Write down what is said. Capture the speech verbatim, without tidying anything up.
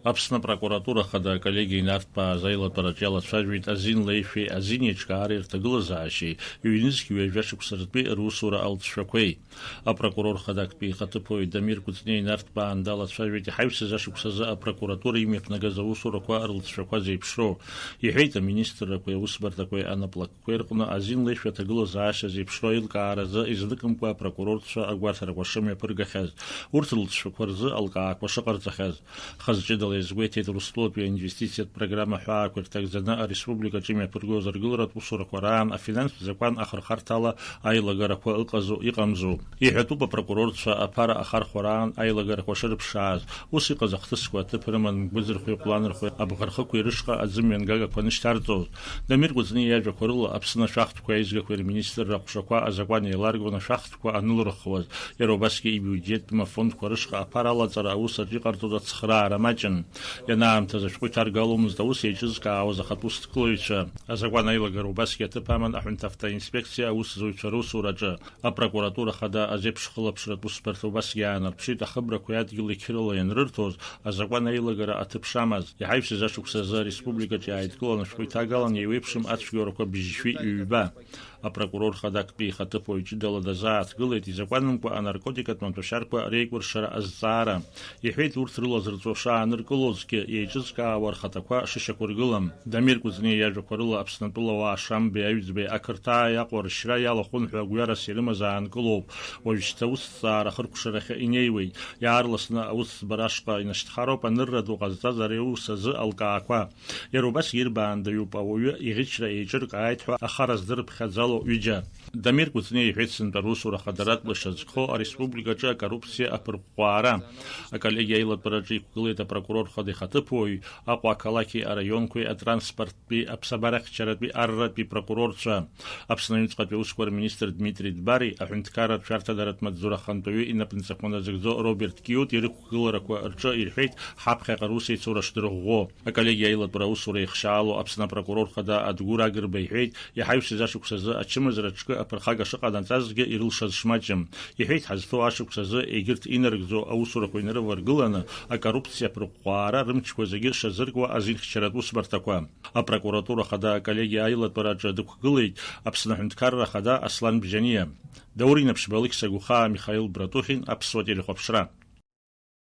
Аԥсны апрокуратура хада аколлегиа инарҭбааз аилатәараҿ иалацәажәеит азин леишәеи азин еиҿкаареи рҭагылазаашьеи ҩнызқь ҩажәа шықәса ртәи русура алҵшәақәеи. Апрокурор хада актәи ихаҭыԥуаҩ Дамир Кәыҵниа инарҭбаан далацәажәеит иҳаҩсыз ашықәсазы апрокуратура имҩаԥнагаз аусурақәа рылҵшәақәа зеиԥшроу. Иҳәеит, аминистррақәеи аусбарҭақәеи анаплакқәеи рҟны азин леишәа аҭагылазаашьа зеиԥшроу аилкааразы изныкымкәа апрокурорцәа агәаҭарақәа шымҩаԥыргахьаз, урҭ рылҵшәақәа рзы алкаақәа шыҟарҵахьаз. Хаз ҷыдала иазгәеиҭеит Урыстәылатәи аинвестициатә программа ҳәаақәа ирҭагӡаны ареспубликаҿы имҩаԥыргоз аргыларатә усурақәа раан афинанстә закәан ахырхарҭала аилагарақәа ыҟазу, ыҟамзу. Иҳәатәуп апрокурорцәа аԥара ахархәараан аилагарақәа шырԥшааз, ус иҟаз ахҭысқәа аҭыԥ рыман мгәыӡырхәеи ҟәланырхәеи абӷархықәеи рышҟа аӡымҩангагақәа анышьҭарҵоз. Дамир Кәыҵниа иажәақәа рыла, Аԥсны ашәахтәқәеи аизгақәеи рминистрра аҟәшақәа азакәан еиларгон ашәахтә ҳәа анылырхуаз, иара убасгьы ибиуџьеттә мафондқәа рышҟа аԥара алаҵара аус аҿы иҟарҵоз ацхыраара маҷын. Ианаамҭаз ашәҟәы иҭаргаломызт аус еиҿызкаауаз ахатә усҭгылаҩцәа. Азакәан аилагара убасгьы аҭыԥ аман аҳәынҭавтоинспекциа аусзуҩцәа русураҿы. Апрокуратура хада азеиԥш хылаԥшратә усбарҭа убасгьы аанарԥшит, ахыбрақәеи адгьыли қьырала ианрырҭоз, азакәан аилагара аҭыԥ шамаз. Иҳаҩсыз ашықәсазы ареспубликаҿы иааидкыланы ашәҟәы иҭагалан еиуеиԥшым ацәгьоурақәа бжьшәи ҩба. Апрокурор хада актәи ихаҭыԥуаҩ ҷыдала дазааҭгылеит изакәанымкәа анаркотикатә маҭәашьарқәа реикәыршара азҵаара. Иҳәеит, урҭ рылазырҵо шааныркылозгьы, еиҿызкаауа рхаҭақәа шышьақәыргылам. Дамир Кәыҵниа иажәақәа рыла, Аԥснытәыла ауаа Шамбеи Аҩӡбеи ақырҭаа иаҟоу рышьра иалахәын ҳәа гәҩарас ирымаз аанкылоуп. Уажәшьҭа аусҭҵаара ахыркәшарахьы инеиуеит. Иаарласны аусӡбара ашҟа инашьҭхароуп анырра ду ҟазҵаз ари аус азы алкаақәа. Иара убас ирбаандаҩуп, ауаҩы иӷьычра еиҿыркааит ҳәа ахара здырԥхьаӡало ҩыџьа. Дамир Кәыҵниа иҳәеит, сынтәа русура хадаратә лашьа згхо ареспубликаҿы акоррупциа аԥырҟәҟәаара. Аколлегиа аилатәараҿы иқәгылеит апрокурор хада ихаҭыԥуаҩ, Аҟәа ақалақьи араионқәеи атранспорттәи аԥсабарахьчаратәи арратәи прокурорцәа. Аԥсны аҩныҵҟатәи аусқәа рминистр Дмитри Дбари, аҳәынҭқарратә шәарҭадаратә маҵзура ахантәаҩы инапынҵақәа назыгӡо Роберт Киут ирықәгыларақәа рҿы ирҳәеит, ҳаԥхьаҟа русеицура шдырӷәӷәо. Аколлегиа аилатәара аусура ихшьаало Аԥсны апрокурор хада Адгәыр Агрба иҳәеит, иҳаҩсыз ашықәсазы ачымазара ҿкы аԥырхага шыҟанаҵазгьы ирылшаз шмаҷым. Иҳәеит, ҳазҭоу ашықәсазы егьырҭ инарыгӡо аусурақәа инарываргыланы, акоррупциа аԥырҟәҟәаара рымчқәа зегьы шазыркуа азинхьчаратә усбарҭақәа. Апрокуратура хада аколлегиа аилатәараҿы дықәгылеит Аԥсны аҳәынҭқарра хада Аслан Бжьаниа. Даур Инаԥшьба, Алықьса Гәыхаа, Михаил Братухин, Аԥсуа телехәаԥшра.